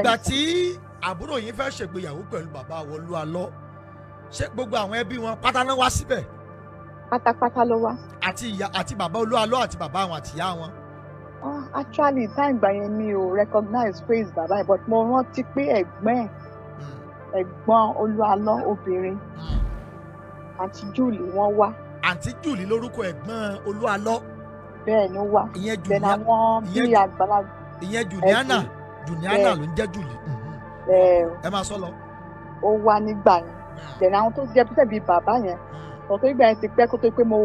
Ìgbà tí àbúrò yín fẹ́ ṣègbéyàwó pẹ̀lú bàbá Olúalọ́, ṣé gbogbo àwọn ẹbí wọn pátá náà wá síbẹ̀? Pátápátá ló wá. Àti ìyá àti bàbá Olúalọ́ àti bàbá àwọn àti ìyá wọn. Ah, actually, time ìgbà yẹn mi ò recognize face bàbá yẹn, but mo rántí pé ẹ̀gbọ́n ẹ̀, ẹ̀gbọ́n Olúalọ́ obìnrin, àǹtí Julie, wọ́n wá. Àǹtí Julie lórúkọ ẹ̀gbọ́n Olúalọ́? Bẹ́ẹ̀ ni, ó wá. Ìyẹn then Julia àwọn ìyẹn bíi àgbàlagbà. Ìyẹn Juliana. Juliana Bẹ́ẹ̀. ló ń jẹ́ Julie. Ẹ̀. Ẹ máa sọ lọ. Ó wá nígbà yẹn. Then àwọn tó jẹ́ pípẹ́ bíi bàbá yẹn, ọ̀ torí ìgbà yẹn ti pẹ́ kó tó pé mo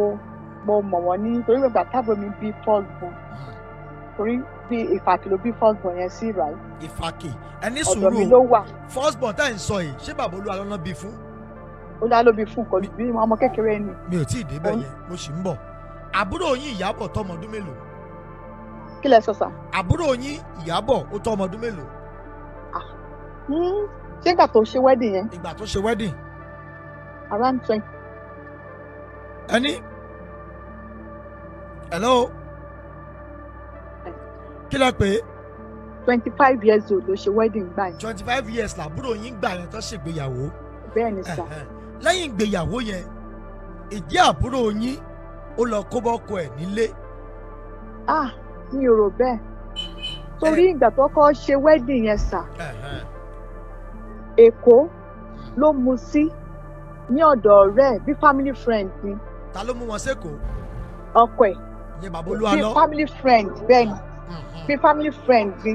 mọ̀ wọ́n ní, torí ìgbà tábìlì mi bí first born, torí bí Ìfàkì ló bí first born yẹn sí, right? Ìfàkì, ẹni Ọ̀dọ̀ mi sùúrù ló o. wà. First born tá ẹ̀ ń sọ yìí, ṣé bàbá Olúalọ́ náà bí fún? Ó dá lóbi fún kò bí ọmọ kékeré ni. Mi ò tí ì débẹ̀ yẹn, mo sì ń bọ̀. Àbúrò yín Ìyábọ̀ tọmọ ọdún mélòó? Kí lẹ sọ, sir? Àbúrò yín Ìyábọ̀, ó tọmọ ọdún mélòó? Ṣé ìgbà tó ṣe wedding yẹn? Ìgbà tó ṣe wedding. Around 20. Ẹni, hello, kí lẹ pé? 25 years old ló ṣe wedding gbà yẹn. 25 years làbúrò yín gbà yẹn tó ṣègbéyàwó? Bẹ́ẹ̀ ni, sir. Ẹ̀hẹ̀n. Lẹ́yìn ìgbéyàwó yẹn, ìjẹ́ àbúrò yín ó lọ kó bọ́kọ ẹ̀ nílé? Ah, mi ò rò bẹ́ẹ̀, torí ìgbà tó kọ́ ṣe wedding yẹn, sir, Ẹ̀hẹ̀n. Èkó ló mu sí ní ọ̀dọ̀ ọ̀rẹ́ ẹ̀, bí family friend ni. Ta ló mú wọn sékòó? Ọkọ ẹ̀. Ìyẹn bàbá Bí Olúalọ́? family friend, bẹ́ẹ̀ ni. Bí family friend ni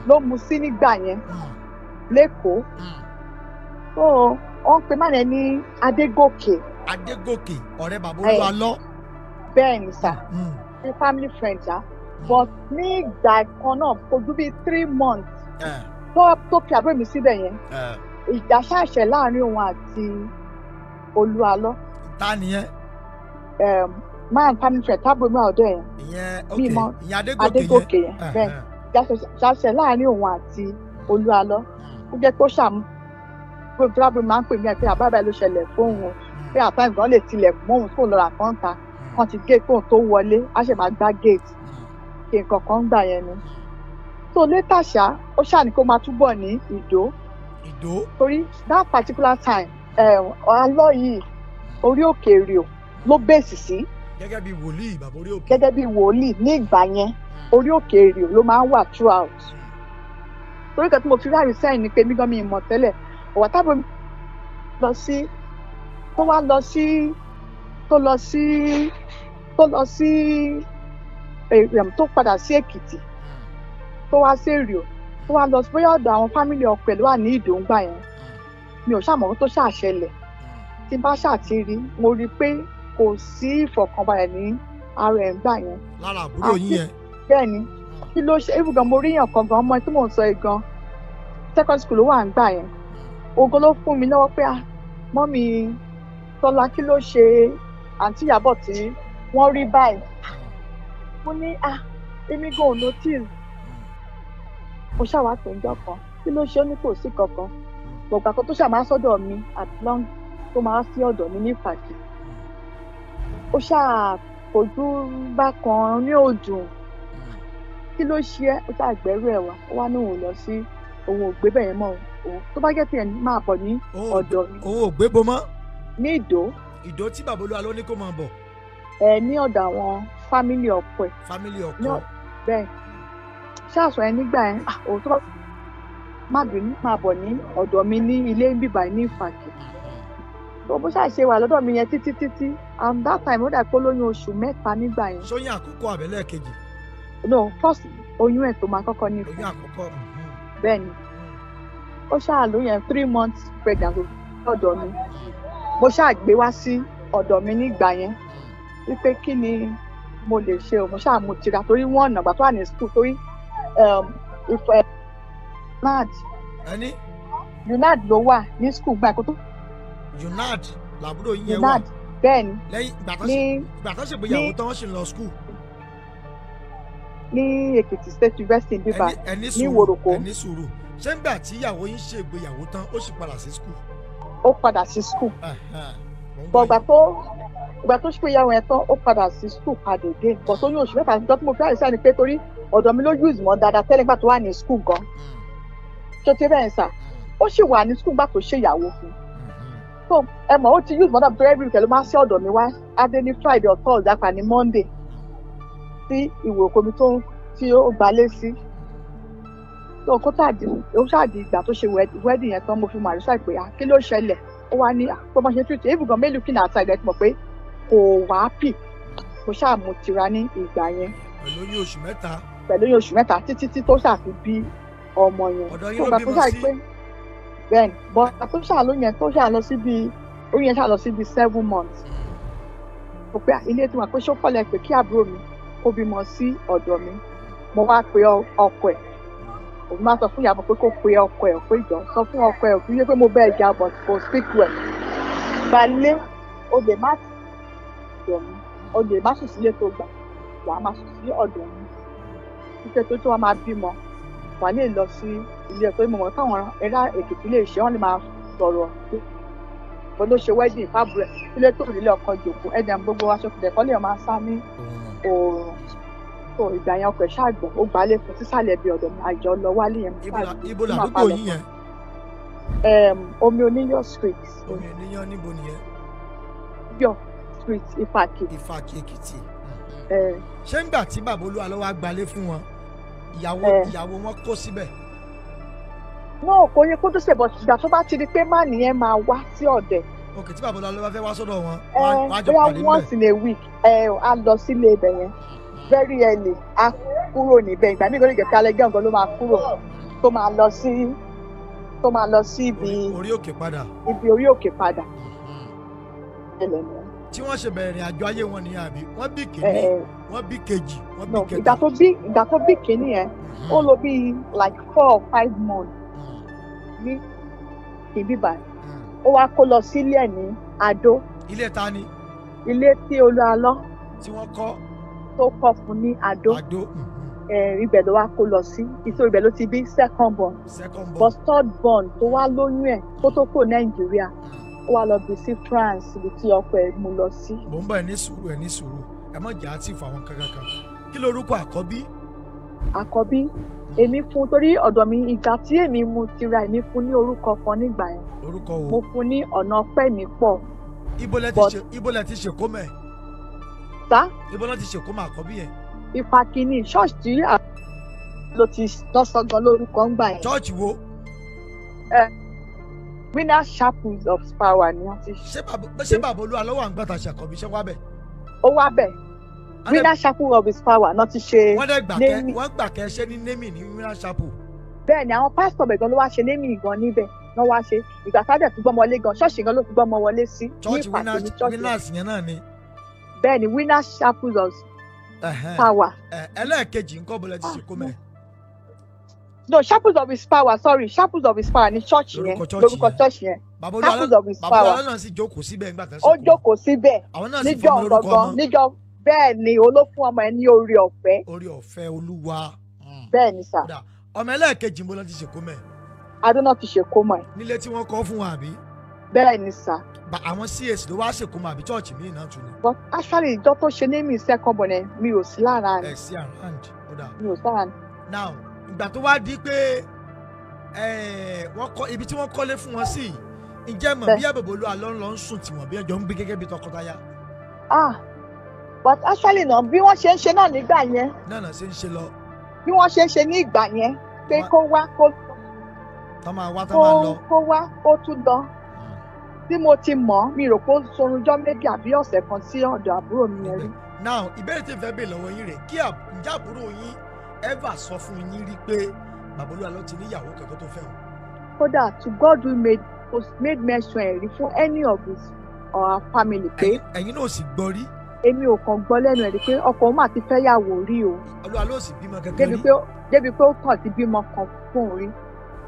ló mu sí nígbà yẹn lẹ́kọ̀ọ́. So wọ́n pe má yẹn ní Adégòkè. Adégòkè, ọ̀rẹ́ bàbá Ẹ̀. Olúalọ́? Bẹ́ẹ̀ ni, sir. Bí family friend ṣá, but ní ìgbà kan náà, kò ju bíi 3 months tó fi àbúrò mi síbẹ̀ yẹn, ìjà ṣàṣẹ láàrin òun àti Olúalọ́. Ta nìyẹn? Man, family friend tábìlì mi ọ̀dọ̀ yẹn. Ìyẹn, ok. Mi mọ. Ìyẹn Adégòkè yẹn. Adégòkè yẹn, bẹ́ẹ̀. Ìjà ṣàṣẹ láàrin òun àti Olúalọ́. Ó jẹ́ kó ṣàmú pé tábìlì máa ń pè mí ẹ̀ pé àbábá ló ṣẹlẹ̀ fóun o, pé àtàwọn gan lè tilẹ̀kùn mọ́ òun kó lọ rà kán ta kán ti gé kóun tó wọlé, á ṣe máa gbá gate kí nǹkan kan gbà yẹn ni. So later ṣá, ó ṣáà ní kó máa túbọ̀ ní Ìdó. Ìdó. Torí that particular time, alọ́ yìí, orí òkè Èrìò ló bèsì sí. Gẹ́gẹ́ bí wòlíì bàbá orí òkè. Gẹ́gẹ́ bí wòlíì ní ìgbà yẹn, orí òkè Èrìò ló máa ń wà throughout. Torí kan tí mo fi ráàrí sẹ́yìn ni pé mí gan mi mọ̀ tẹ́lẹ̀ ọ̀wà tábọ̀ mi lọ sí tó wá lọ sí tó lọ sí tó lọ sí tó padà sí Èkìtì, tó wá sí Èrìò, tó wá lọ sí bóyá ọ̀dọ̀ àwọn family ọkọ ẹ̀ ló wà ní Ìdó ńgbà yẹn. Mi ò ṣàmọ̀ tó ṣàṣẹlẹ̀. Tí n bá ṣàtìrí, mo rí i pé kò sí ìfọ̀kànbalẹ̀ ní ara ẹ̀ ńgbà yẹn. Lára àbúrò yín yẹn? Bẹ́ẹ̀ ni. Kí ló ṣe even gan, mo rí yàn kan gan, ọmọ tí mò ń sọ yìí gan, secondary school ló wà ńgbà yẹn. Ogo ló fún mi lọ́wọ́ pé, "Ah, mummy Tọ́lá, kí ló ṣe àǹtí Ìyábọ̀ tí wọ́n rí báyìí?" Mo ní, "Ah, èmi gan ò notice." Mo ṣàwá pé ńjọ́ kan, kí ló ṣe? Ó ní kò sí kankan. Gbọ̀gbà kan tó ṣàmá sọ́dọ̀ mi at long, tó máa sí ọ̀dọ̀ mi ní Ìfàkì, ó ṣáà fojú bákan ní òdùn. Kí ló ṣe ẹ́? Ó ṣáà gbẹ́rù ẹ̀ wá, ó wá ní òun lọ sí, òun ò gbé bẹ́ẹ̀ yẹn mọ́, òun tó bá jẹ́ tiẹ̀ máa bọ̀ ní ọ̀dọ̀ mi. Òun ò gbé bo mọ́? Ní Ìdó. Ìdó tí bàbá Olúalọ́ ní kó máa bọ̀? Ẹ, ní ọ̀dọ̀ àwọn family ọkọ ẹ̀. Family ọkọ. Bẹ́ẹ̀ ṣáàṣọ ẹ nígbà yẹn, ah, òun tó bá má bínú máa bọ̀ ní ọ̀dọ̀ mi ní ilé bíbá ní Ìfàkì. Tó bó ṣáà ṣe wà lọ́dọ̀ mi yẹn títí títí, and that time ó dà pé ó lóyún oṣù 3 nígbà yẹn. Sóyún àkọ́kọ́ àbẹ́lẹ̀ kejì? No, first oyún ẹ̀ tó máa kọ́kọ́ ní fún. Oyún àkọ́kọ́. Bẹ́ẹ̀ ni. Ó ṣáà lóyún yẹn, 3 months pregnant lọ́dọ̀ mi. Mo ṣáà gbé wá sí ọ̀dọ̀ mi nígbà yẹn wípé kí ni mo lè ṣe o. Mo ṣáà mú tira torí wọ́n ọ̀nà ìgbà tó wà ní school, torí ìfẹ́ UNAD. Ẹni? UNAD ló wà ní school gbà kó tó. UNAD làbúrò yín yẹn wà? UNAD, bẹ́ẹ̀ ni. Lẹ́yìn ìgbà tó ní ṣe ìgbà tó ṣègbéyàwó tán, wọ́n sì ń lọ school? Ní Èkìtì State University bíbá ẹni ní sùúrù. Ìwòròkó. Ẹni sùúrù, ṣé ńgbà tí ìyàwó yín ṣègbéyàwó tán, ó sì padà sí school? Ó padà sí school. Mo ń gbọ́ Bọ̀ ìgbà yín. tó ìgbà tó ṣe ìyàwó yẹn tán, ó padà sí school padà again, but tó ní oṣù 3 ìjọ tí mo fi àìsàn ni pé torí ọ̀dọ̀ mi ló use mọ́ dáadáa tẹ́lẹ̀ nígbà tó wà ní school gan. Tó ti bẹ́ẹ̀ sà, ó sì wà ní school gbà tó ṣe ìyàwó fún. So ẹ mọ̀, ó ti use mother tó every weekend ló máa ń sí ọ̀dọ̀ mi wá. Adé ní Friday or Thursday, apá ní Monday sí ìwò òkò mi tó tí ó gbalé sí. So kó tàdí ó ṣáàdì ìgbà tó ṣe wedding yẹn tán, mo fi mọ̀ àrísà pé, ah, kí ló ṣẹlẹ̀? Ó wá ní pé wọ́n ṣe treat even gan mélòó kí ní outside ẹ̀ ti mọ̀ pé kò wá pì kò ṣáà mú tira ní ìgbà yẹn. Pẹ̀lú oyún oṣù 3. Pẹ̀lú oyún oṣù 3 títí tí tó ṣáà fi bí ọmọ yẹn. Ọ̀dọ̀ yín tó ló gbà tó bímọ ṣáà sí? Pé bẹ́ẹ̀ni, bọ́ tó ṣáà lóyún yẹn, tó ṣáà lọ síbi oyún yẹn ṣáà lọ síbi 7 months, mo pé ilé tí wọn pé ṣó kọ́lẹ̀ pé kí àbúrò mi kó bímọ sí ọ̀dọ̀ mi. Mo wá pe ọkọ ẹ̀, òun máa sọ fún ìyàbọ̀ pé kó pe ọkọ ẹ̀, pé ìjọ sọ fún ọkọ ẹ̀ òfin yé pé mo bẹ́ẹ̀ jà, but kò speak well. Gbalé, o lè má ọ̀dọ̀ mi, o lè má sùn sílé tó gbà, wàá má sùn sí ọ̀dọ̀ mi títẹ́ tó wá máa bímọ, wà lè lọ sí ilé ẹ̀, tó mọ̀ wọ́n káwọn ará Èkìtì lè ṣe, wọ́n lè máa sọ̀rọ̀ pé bó ló ṣe wedding fábùrẹ̀ sílé tó nílé ọkọ jòkó ẹ̀dẹ̀ gbogbo aṣọ kìlẹ̀ lè máa sá ní oòrùn. Tó ìgbà yẹn, ọkọ ẹ̀ ṣàgbọ̀n, ó gbálé fún sísàlẹ̀ bí ọ̀dọ̀ mi, àjọ lọ wálé yẹn. Ibo làdúgbò yín yẹn? Omi Oníyọ̀ Street. Omi Oníyọ̀ níbo nìyẹn? Yọ̀ Street, Ìfàkì. Ìfàkì, Èkìtì. Ṣé ńgbà tí bàbá Olúwa ló wá gbalé fún wọn, ìyàwó ìyàwó wọn kó síbẹ̀? Náà kò yẹ kó tó ṣe bọ̀, ìgbà tó bá ti di pé má nìyẹn máa wá sí ọ̀dẹ̀. Ok, tí bàbá Olúwa ló bá fẹ́ wá sọ́dọ̀ wọn, wọ́n á jọ bóyá pàdé níbẹ̀. Once in a week ẹ á lọ sílé ibẹ̀ yẹn very early, á kúrò níbẹ̀. Ìgbà míì kò lè jẹ́ pé alẹ́ gángan ló máa kúrò, tó máa lọ sí ibi orí òkè padà. Ibi orí òkè padà. Ẹlẹ̀ nìyẹn. Tí wọ́n ṣe bẹ̀rẹ̀ ìrìn àjò ayé wọn nìyẹn, àbí? Wọ́n bí kìíní, wọ́n bí kejì, wọ́n bí no kẹta. Ìgbà tó bí kìíní yẹn, ó lò bí like 4 or 5 months ní ìbí báyìí. Ó wá kó lọ sílé ẹ̀ ní Adó. Ilé ta ni? Ilé tí Olúalọ́ tí wọ́n kọ́ tó kọ́ fún ní Adó. Adó. Ibẹ̀ ló wá kó lọ sí ìṣó, ibẹ̀ ló ti bí second born. Second born. But third born tó wá lóyún ẹ̀ kó tó kúrò Nàìjíríà, ó wá lọ bí sí France, ibi tí ọkọ ẹ̀ mú lọ sí. Mò ń bọ̀, ẹ ní sùúrù, ẹ ní sùúrù, ẹ má jà á tì fún àwọn kankan kan. Kí lorúkọ àkọ́bí? Àkọ́bí, èmi fún, torí ọ̀dọ̀ mi, ìgbà tí èmi mú tira, èmi fún ní orúkọ kan nígbà yẹn. Orúkọ wo? Mo fún ní Ọ̀nà Ọpẹ́ Mi Pọ̀. Ibo lẹ ti ṣe, ibo lẹ ti ṣèkómọ ẹ? Sá? Ibo lẹ ti ṣèkómọ àkọ́bí yẹn? Ìfàkìní ṣọ́ọ̀ṣì tí ló ti lọ́sọ̀gán lórúkọ ńgbà yẹn. Church wo? Winners Chapel of Power ni wọ́n ti. Ṣé bàbá Olúwa lọ́wọ́ à ń gbàtà ṣàkọ́bí, ṣé wá bẹ̀? Ó wá bẹ̀. Winners Chapel of His Power náà ti ṣe. Wọ́n dẹ̀ gbà kẹ́ naming. Wọ́n gbà kẹ́ ṣe ní naming ní Winners Chapel. Bẹ́ẹ̀ ni, àwọn pásítọ̀ bẹ̀ gan ló wá ṣe naming gan níbẹ̀ náà wá ṣe. Ìgbà tá a dẹ̀ tún gbọ́mọ wọlé gan, ṣọ́ọ̀ṣì gan ló fi gbọ́mọ wọlé sí ní Church Ìfàkì ní Winners church. Winners yẹn náà ni. Bẹ́ẹ̀ ni, Winners Chapel of Power. Ẹlẹ́ẹ̀kejì ńkọ́, bọ́lá ti Ah, ṣèkómọ ẹ̀? No, Chapels of His Power, sorry, Chapels of His Power ní church yẹn. Lórúkọ church Lórúkọ yẹn. Church yẹn. Bàbá Chapels Olúwa of His bàbá Power. Olúwa náà sì jókòó síbẹ̀ nígbà tán Ó ṣèkómọ. jókòó síbẹ̀ Àwọn náà sì níjọ́ fọmọ lórúkọ gangan ọmọ. níjọ́. Bẹ́ẹ̀ ni, oló fún ọmọ ẹ ní oore ọ̀fẹ́. Orí ọ̀fẹ́ Olúwa. Bẹ́ẹ̀ ni sà. Kódà, ọmọ ẹlẹ́ẹ̀kejì, ń bọ́lá ti ṣèkómọ ẹ̀? Adóná ti ṣèkómọ ẹ̀. Nílé tí wọ́n kọ́ fún wa, àbí? Bẹ́ẹ̀ ni sà. Àwọn CAC ló wá ṣèkómọ, àbí church míì náà tún ni? But actually, ìjọ tó ṣe naming second born ẹ̀, mi ò sí lára Ẹ̀ sí around, kódà. Mi ò sí lára rẹ̀. Now, ìgbà tó wá di pé wọ́n kọ́ ibi tí wọ́n kọ́lé fún wọn sí, ǹjẹ́ mọ̀ bí àbẹ̀bọ̀ Olúwa ló ń lọ ń sùn tí wọ́n bí ẹjọ́ ń gbé gẹ́gẹ́ bí tọkọtaya? Ah, but actually náà, bí wọ́n ṣe ń ṣe náà nígbà yẹn, náà ṣe ń ṣe lọ. Bí wọ́n ṣe ń ṣe ní ìgbà yẹn pé kó wá kó tán máa wá, tán kó máa lọ. Kó wá, kó tún lọ. Tí mo ti mọ̀, mi rò pé ó sorunjọ́ 2 àbí ọ̀sẹ̀ kan sí ọ̀dọ̀ àbúrò mi yẹn rí. Now, ìbéèrè tí n fẹ́ béèrè lọ́wọ́ yín rè, kí ǹjẹ́ àbúrò yín ever sọ fún yín rí pé bàbá Olúwa ló ti níyàwó kankan tó fẹ́ o? Kódà, to God who made was made mention ẹ̀ rí fún any of his or her family pé Ẹ̀yin náà sì gbọ́ rí? Èmi ò kàn gbọ́ lẹ́nu ẹ̀ rí pé ọkọ òun mà ti fẹ́ yàwó rí o. Olúwa ló sì bímọ kankan Débi rí? pé débi pé ó kàn ti bímọ kan fún òun rí,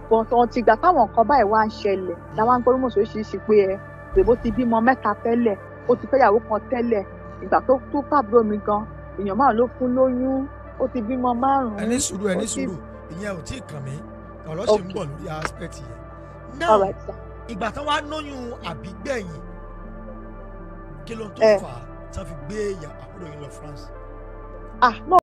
but ọ̀n ti ìgbà táwọn nǹkan báyìí wá ń ṣẹlẹ̀ làwọn ń gbọ́ rumours oríṣiríṣi pé ẹ bèbó ti bímọ mẹ́ta tẹ́lẹ̀, ó ti fẹ́yàwó kan tẹ́lẹ̀, ìgbà tó tó fàbúrò mi gan, èèyàn márùn ló fún lóyún, ó ti bímọ márùn. Ẹ ní sùúrù, ẹ ní sùúrù, ìyẹn ò tí ì kàn mí, ọ̀rọ̀ sì ń bọ̀ lórí aspect yẹn. Now, All right, sir. ìgbà tán wá lóyún àbígbẹ̀yìn, kí ló ń tó fà á tán fi gbé àbúrò yín lọ France? Ah, no.